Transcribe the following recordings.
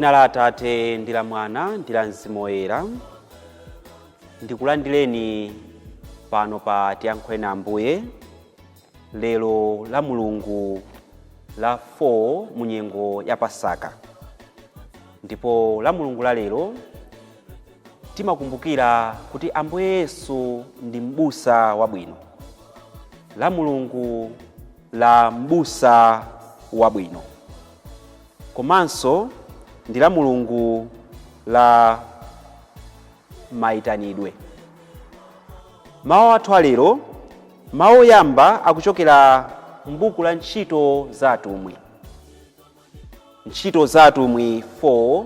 Dzina la Atate ndi la Mwana ndi la Mzimu Woyera. Ndikulandireni pano pa Tiyankhuleni Ambuye lero la Mulungu la 4 mu nyengo ya Pasaka. Ndipo la Mulungu la lero timakumbukira kuti Ambuye Yesu ndi m'busa wabwino. La Mulungu la m'busa wabwino. Komanso ndi la Mulungu la mayitanidwe. Mawu athu alero, mawu oyamba akuchokera m'buku la Ntchito za Atumwi. Ntchito za Atumwi 4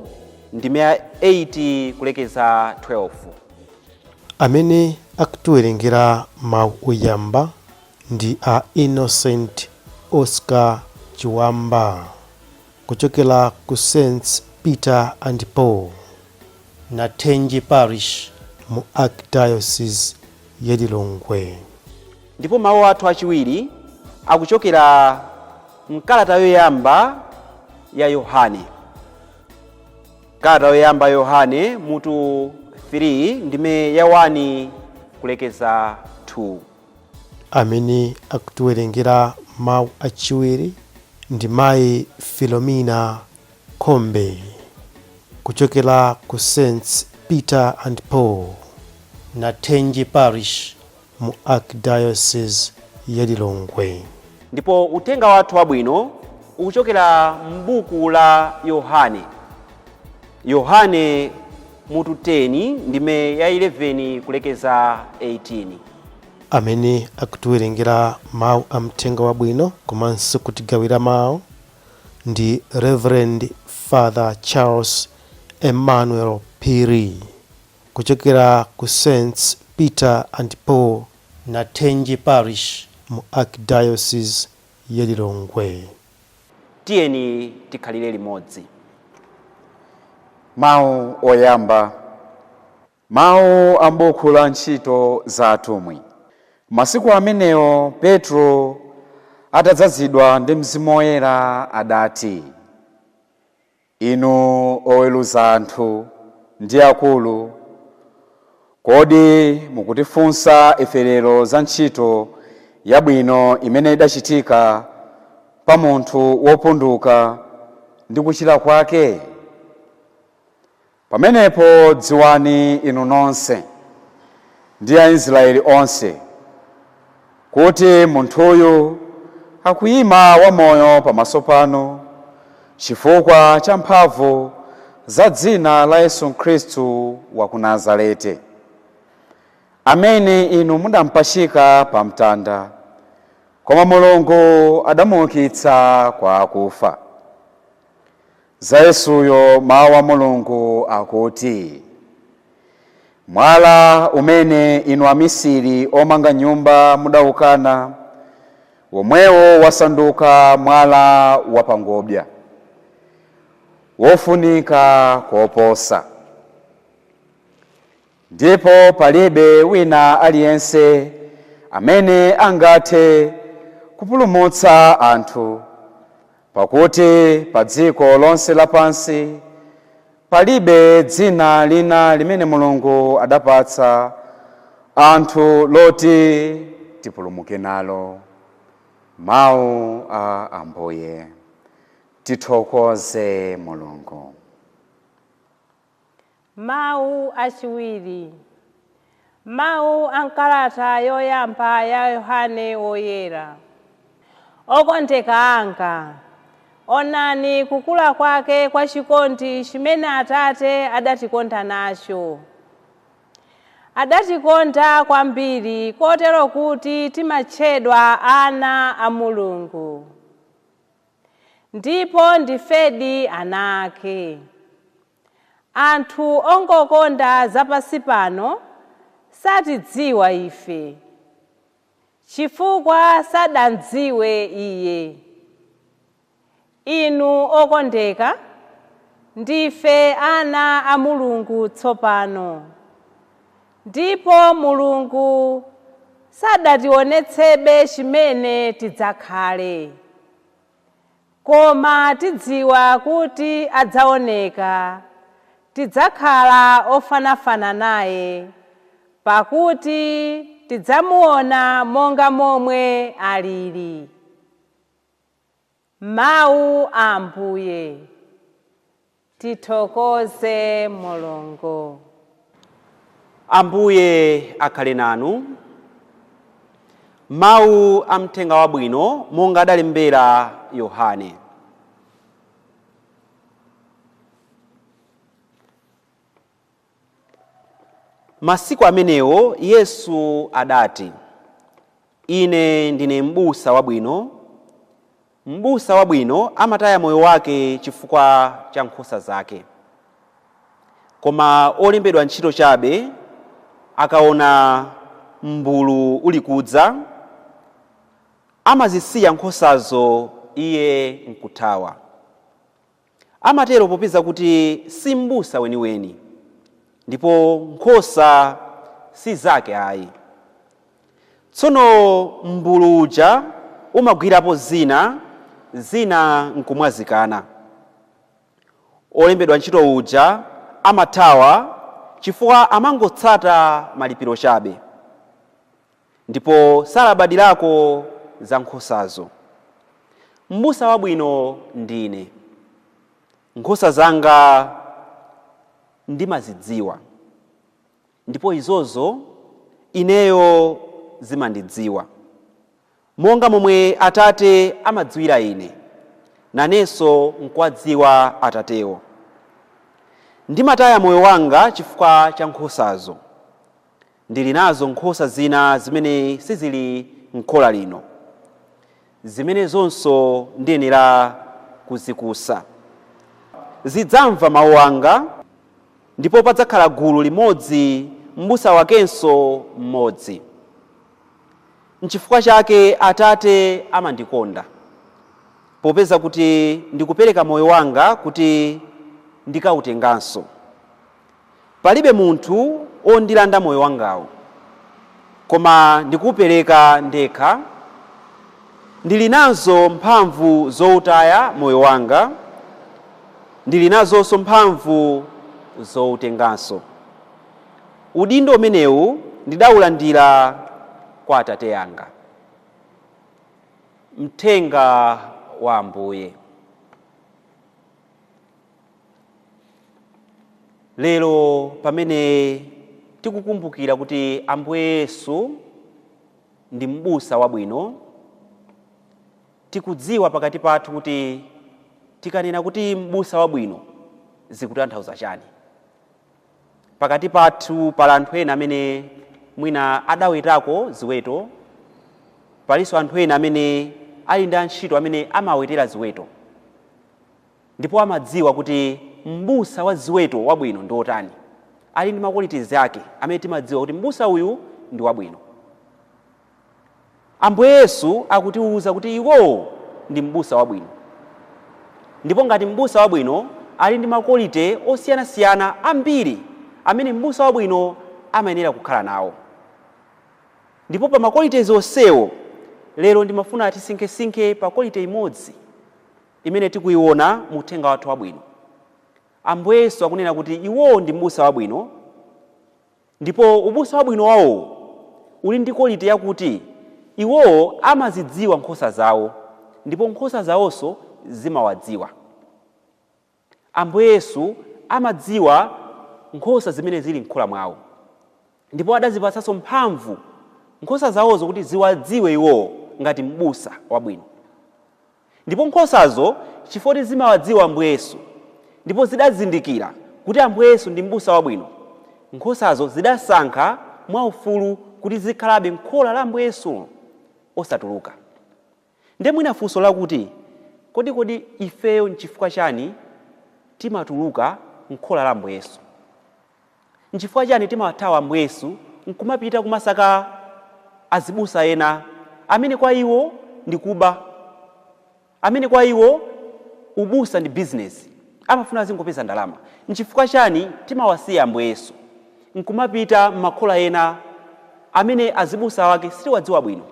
ndime ya 8 kulekeza 12. Amene akutiwerengera mawu oyamba ndi a Innocent Oscar Chiwamba kuchokera ku Saints Peter and Paul, Nathenje Parish mu Archdiocese ya Lilongwe. Ndipo mawu athu achiwiri akuchokera mkalata yoyamba ya Yohane. Kalata yoyamba Yohane mutu 3 ndime ya 1 kulekeza 2. Amene akutiwerengera mawu achiwiri ndi mayi Philomena Khombe kuchokera ku Saints Peter and Paul, Nathenje Parish mu Archdiocese ya Lilongwe. Ndipo uthenga wathu wabwino ukuchokera m'buku la Yohane. Yohane mutu 10 ndime ya 11 kulekeza 18. Amene akutiwerengera mawu a mthenga wabwino komanso kutigawira mawu ndi Reverend Father Charles Emmanuel Phiri kuchokera ku Saints Peter and Paul, Nathenje Parish mu Archdiocese ya Lilongwe. Tiyeni tikhalire limodzi. Mawu oyamba, mawu a m'buku la Ntchito za Atumwi. Masiku amenewo Petro atadzazidwa ndi Mzimu Woyera adati, "Inu oweruza anthu ndi akulu, kodi mukutifunsa ife lero za ntchito yabwino imene idachitika pa munthu wopunduka ndi kuchira kwake? Pamenepo dziwani inu nonse ndi Aisraeli onse kuti munthuyu akuyima wamoyo pamaso panu chifukwa cha mphamvu za dzina la Yesu Khristu wa ku Nazareti, amene inu mudampachika pa mtanda, koma Mulungu adamuukitsa kwa akufa. Za Yesuyo mawu a Mulungu akuti, 'Mwala umene inu amisiri omanga nyumba mudawukana, womwewo wasanduka mwala wapangodya wofunika koposa.' Ndipo palibe wina aliyense amene angathe kupulumutsa anthu, pakuti pa dziko lonse lapansi palibe dzina lina limene Mulungu adapatsa anthu loti tipulumuke nalo." Mawu a Ambuye. Tithokoze Mulungu. Mawu achiwiri, mawu a mkalata yoyamba ya Yohane Woyera. Okondeka anga, onani kukula kwake kwa chikondi chimene Atate adatikonda nacho. Adatikonda kwambiri kotero kuti timatchedwa ana a Mulungu, ndipo ndifedi ana ake. Anthu ongokonda zapansi pano satidziwa ife, chifukwa sadamdziwe Iye. Inu okondeka, ndife ana a Mulungu tsopano, ndipo Mulungu sadationetsebe chimene tidzakhale. Koma tidziwa kuti adzaoneka, tidzakhala ofanafana naye, pakuti tidzamuona monga momwe alili. Mawu a Ambuye. Tithokoze Mulungu. Ambuye akhale nanu. Mawu a mthenga wabwino monga adalembera Yohane. Masiku amenewo Yesu adati, Ine ndine m'busa wabwino. M'busa wabwino amataya moyo wake chifukwa cha nkhosa zake. Koma olembedwa ntchito chabe akaona m'mbulu uli kudza, amazisiya nkhosazo iye nkuthawa. Amatero popeza kuti si m'busa weniweni, ndipo nkhosa si zake ayi. Tsono m'mbulu uja umagwirapo zina, zina nkumwazikana. Olembedwa ntchito uja amathawa chifukwa amangotsata malipiro chabe, ndipo salabadirako za nkhosazo. M'busa wabwino ndine. Nkhosa zanga ndimazidziwa, ndipo izozo ineyo zimandidziwa. Monga momwe Atate amadziwira ine, nanenso nkuwadziwa Atatewo. Ndimataya moyo wanga chifukwa cha nkhosazo. Ndili nazo nkhosa zina zimene sizili m'khola lino. Zimenezonso ndiyenera kuzikusa. Zidzamva mawu anga, ndipo padzakhala gulu limodzi, m'busa wakenso mmodzi. Nchifukwa chake Atate amandikonda, popeza kuti ndikupereka moyo wanga kuti ndikautenganso. Palibe munthu ondilanda moyo wangawo, koma ndikuwupereka ndekha. Ndili nazo mphamvu zowutaya moyo wanga, ndili nazonso mphamvu zowutenganso. Udindo umenewu ndidawulandira kwa Atate anga. Mthenga wa Ambuye. Lero pamene tikukumbukira kuti Ambuye Yesu ndi m'busa wabwino, tikudziwa pakati pathu kuti tikanena kuti m'busa wabwino zikutanthauza chani. Pakati pathu pali anthu ena amene mwina adawetako ziweto, palinso anthu ena amene ali ndi antchito amene amawetera ziweto, ndipo amadziwa kuti m'busa wa ziweto wabwino ndi otani. Ali ndi maqualities ake amene timadziwa kuti m'busa uyu ndi wabwino. Ambuye Yesu akutiwuza kuti iwowo ndi m'busa wabwino, ndipo ngati m'busa wabwino ali ndi maquality osiyanasiyana ambiri amene m'busa wabwino amayenera kukhala nawo. Ndipo pa maqualities onsewo, lero ndimafuna tisinkhesinkhe pa quality imodzi imene tikuiona mu uthenga wathu wabwino. Ambuye Yesu akunena kuti iwowo ndi m'busa wabwino, ndipo ubusa wabwino wawowo uli ndi quality yakuti iwowo amazidziwa nkhosa zawo, ndipo nkhosa zawonso zimawadziwa. Ambuye Yesu amadziwa nkhosa zimene zili m'khola mwawo, ndipo adazipatsanso mphamvu nkhosa zawozo kuti ziwadziwe iwowo ngati m'busa wabwino. Ndipo nkhosazo chifukwa zimawadziwa Ambuye Yesu, ndipo zidazindikira kuti Ambuye Yesu ndi m'busa wabwino, nkhosazo zidasankha mwaufulu kuti zikhalabe m'khola la Ambuye Yesu osatuluka. Ndiye mwina funso lakuti, kodi ifeyo nchifukwa chani timatuluka m'khola la Ambuye Yesu? Nchifukwa chani timawathawa Ambuye Yesu nkumapita kumasaka azibusa ena amene kwa iwo ndi kuba, amene kwa iwo ubusa ndi business, amafuna azingopeza ndalama? Nchifukwa chani timawasiya Ambuye Yesu nkumapita m'makhola ena amene azibusa wake sitiwadziwa bwino?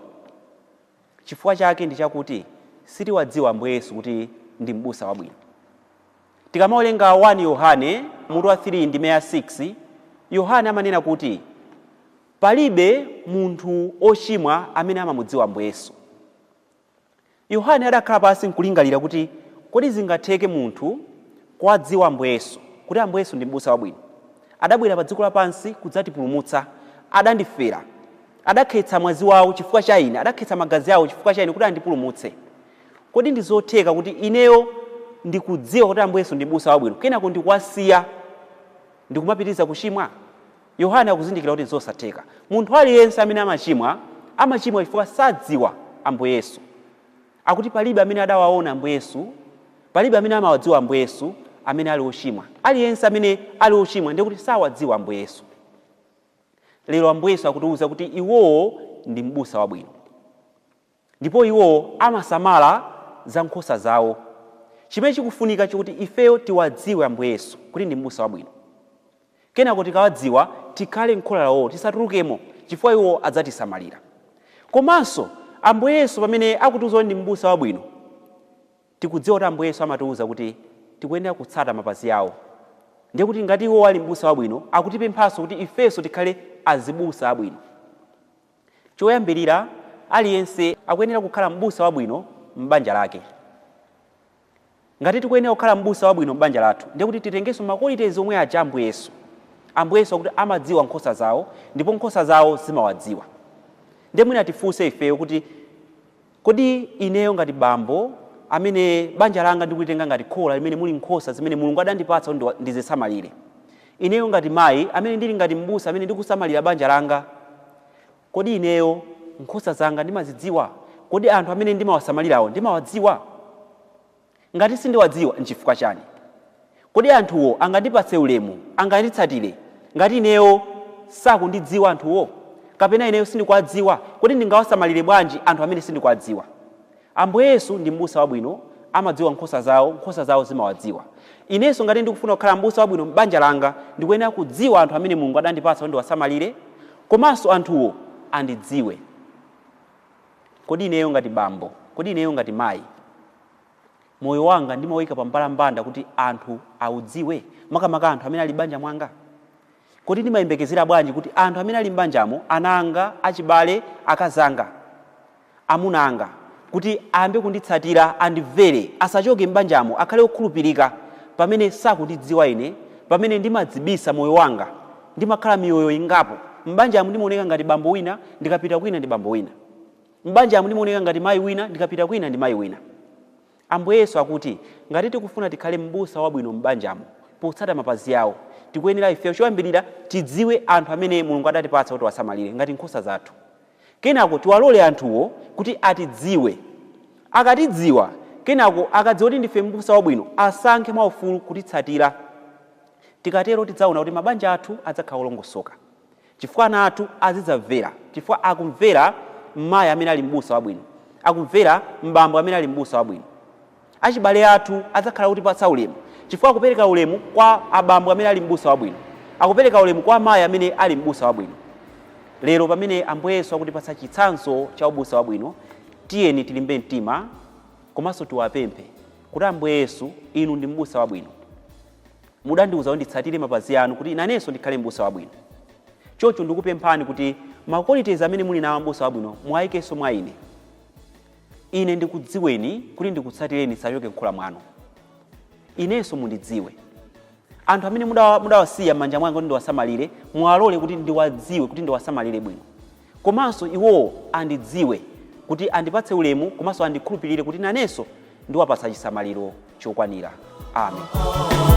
Chifukwa chake ndi chakuti sitiwadziwa Ambuye Yesu kuti ndi m'busa wabwino. Tikamawerenga 1 Yohane mutu wa 3 ndime ya 6, Yohane amanena kuti palibe munthu ochimwa amene amamudziwa Ambuye Yesu. Yohane adakhala pansi nkulingalira kuti kodi zingatheke munthu kuwadziwa Ambuye Yesu, kuti Ambuye Yesu ndi m'busa wabwino, adabwera pa dziko lapansi kudzatipulumutsa, adandifera, adakhetsa mwazi wawo chifukwa cha ine, adakhetsa magazi awo chifukwa cha ine kuti andipulumutse. Kodi ndi zotheka kuti ineyo ndikudziwa kuti Ambuye Yesu ndi m'busa wabwino, kenako ndikuwasiya ndikumapitiriza kuchimwa? Yohane akuzindikira kuti zosatheka. Munthu aliyense amene amachimwa, amachimwa chifukwa sadziwa Ambuye Yesu. Akuti palibe amene adawaona Ambuye Yesu, palibe amene amawadziwa Ambuye Yesu amene ali ochimwa. Aliyense amene ali ochimwa ndiye kuti sawadziwa Ambuye Yesu. Lero Ambuye Yesu akutiwuza kuti iwowo ndi m'busa wabwino, ndipo iwowo amasamala za nkhosa zawo. Chimene chikufunika chikuti ifeyo tiwadziwe Ambuye Yesu kuti ndi m'busa wabwino. Kenako tikawadziwa tikhale m'khola lawo, tisatulukemo, chifukwa iwo adzatisamalira. Komanso Ambuye Yesu pamene akutiwuza kuti ndi m'busa wabwino, tikudziwa kuti Ambuye Yesu amatiwuza kuti tikuyenera kutsata mapazi awo. Ndiye kuti ngati iwo ali m'busa wabwino, akutipemphanso kuti ifenso tikhale azibusa abwino. Choyambirira, aliyense akuyenera kukhala m'busa wabwino m'banja lake. Ngati tikuyenera kukhala m'busa wabwino m'banja lathu, ndiye kuti titengenso maqualities omwe aja Ambuye Yesu. Ambuye Yesu akuti amadziwa nkhosa zawo, ndipo nkhosa zawo zimawadziwa. Ndiye mwina tifunse ifeyo kuti kodi ineyo ngati bambo amene banja langa ndikulitenga ngati khola limene muli nkhosa zimene Mulungu adandipatsa kuti ndizisamalire, ineyo ngati mayi amene ndili ngati m'busa amene ndikusamalira banja langa, kodi ineyo nkhosa zanga ndimazidziwa? Kodi anthu amene ndimawasamalirawo ndimawadziwa? Ngati sindiwadziwa, nchifukwa chani? Kodi anthuwo angandipatse ulemu, anganditsatire ngati ineyo sakundidziwa anthuwo, kapena ineyo sindikuwadziwa? Kodi ndingawasamalire bwanji anthu amene sindikuwadziwa? Ambuye Yesu ndi m'busa wabwino, amadziwa nkhosa zawo, nkhosa zawo zimawadziwa. Inenso ngati ndikufuna kukhala m'busa wabwino m'banja langa, ndikuyenera kudziwa anthu amene Mulungu adandipatsa kuti ndiwasamalire, komanso anthuwo andidziwe. Kodi ineyo ngati bambo, kodi ineyo ngati mayi, moyo wanga ndimawuyika pa mbalambanda kuti anthu audziwe, makamaka anthu amene ali m'banja mwanga? Kodi ndimayembekezera bwanji kuti anthu amene ali m'banjamo, ana anga, achibale, akazanga, amuna anga, kuti ayambe kunditsatira, andimvere, asachoke m'banjamo, akhale okhulupirika, pamene sakundidziwa ine, pamene ndimadzibisa moyo wanga, ndimakhala miyoyo ingapo? M'banjamo ndimaoneka ngati bambo wina, ndikapita kwina ndi bambo wina. M'banjamo ndimaoneka ngati mayi wina, ndikapita kwina ndi mayi wina. Ambuye Yesu akuti ngati tikufuna tikhale m'busa wabwino m'banjamo potsata mapazi awo, tikuyenera ifeyo choyambirira tidziwe anthu amene Mulungu adatipatsa kuti tiwasamalire ngati nkhosa zathu. Kenako tiwalole anthuwo kuti atidziwe. Akatidziwa, kenako akadziwa kuti ndife m'busa wabwino, asankhe mwaufulu kutitsatira. Tikatero tidzaona kuti mabanja athu adzakhala olongosoka, chifukwa ana athu azidzamvera, chifukwa akumvera mayi amene ali m'busa wabwino, akumvera mbambo amene ali m'busa wabwino. Achibale athu adzakhala kutipatsa ulemu, chifukwa akupereka ulemu kwa abambo amene ali m'busa wabwino, akupereka ulemu kwa amayi amene ali m'busa wabwino. Lero pamene Ambuye Yesu akutipatsa chitsanzo cha ubusa wabwino, tiyeni tilimbe mtima komanso tiwapemphe kuti Ambuye Yesu, inu ndi m'busa wabwino, mudandiwuza kuti nditsatire mapazi anu kuti nanenso ndikhale m'busa wabwino. Choncho ndikupemphani kuti maqualities amene muli nawo m'busa wabwino muwayikenso mwa ine. Ine ndikudziweni kuti ndikutsatireni, ndisachoke m'khola mwanu. Inenso mundidziwe. Anthu amene mudawasiya m'manja mwanga kuti ndiwasamalire, muwalole kuti ndiwadziwe, kuti ndiwasamalire bwino. Komanso iwowo andidziwe, kuti andipatse ulemu komanso andikhulupirire kuti nanenso ndiwapatsa chisamaliro chokwanira. Amen.